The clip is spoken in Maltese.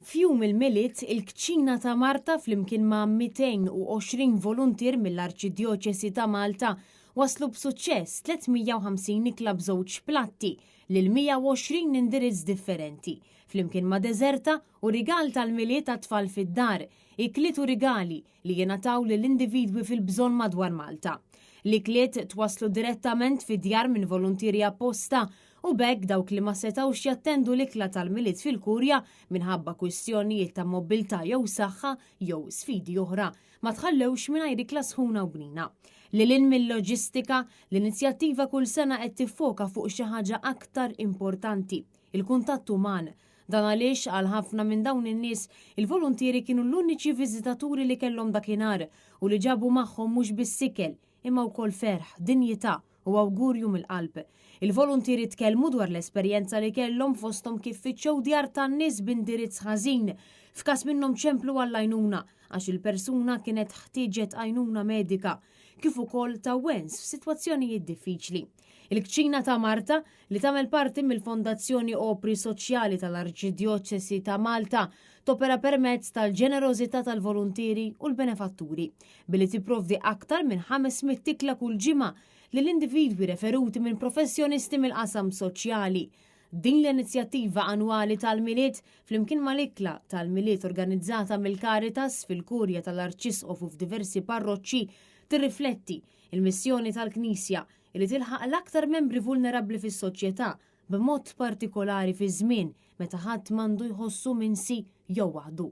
F'jum il-Milied, il-Kċina ta' Marta flimkien ma' 220 voluntier mill-Arċidjoċesi ta' Malta wasslu b'suċċess 350 ikla b'żewġ platti lil 120 indirizz differenti, flimkien ma' deżerta u rigal tal-Milied għat-tfal fid-dar, ikliet u rigali li jingħataw lil individwi fil-bżonn madwar Malta. L-ikliet twasslu direttament fid-djar minn voluntieri apposta u b'hekk dawk li ma setgħux jattendu l-ikla tal-Milied fil-Kurja minħabba kwistjonijiet ta' mobbiltà jew saħħa jew sfidi oħra, ma tħallewx mingħajr ikla sħuna u bnina. Lil hinn mil-loġistika, l-inizjattiva kull sena qed tiffoka fuq xi ħaġa aktar importanti, il-kuntatt uman. Dan għaliex għal ħafna minn dawn in-nies, il-voluntieri kienu l-uniċi viżitaturi li kellhom dakinhar u li ġabu magħhom mhux biss ikel, imma wkoll ferħ, dinjità u awgurju mill-qalb. Il-voluntieri tkellmu dwar l-esperjenza li kellhom fosthom kif fittxew djar tan-nies b'indirizz ħażin, f'każ minnhom ċemplu għall-għajnuna għax il-persuna kienet ħtieġet għajnuna medika, kif ukoll ta' wens f'sitwazzjonijiet diffiċli. Il-Kċina ta' Marta, li tagħmel parti mill-Fondazzjoni Opri Soċjali tal-Arċidjoċesi ta' Malta, topera permezz tal-ġenerożità tal-voluntieri u l-benefatturi, billi tipprovdi aktar minn 500 ikla kull ġimgħa lil individwi referuti minn professjonisti mill-qasam soċjali. Din l-inizjattiva annwali tal-Milied, flimkien mal-ikla tal-Milied organizzata mill-Caritas fil-Kurja tal-Arċisqof u f'diversi parroċċi, tirrifletti il-missjoni tal-Knisja li tilħaq l-aktar membri vulnerabbli fis-soċjetà, b'mod partikolari fi żmien meta ħadd m'għandu jħossu minsi jew waħdu.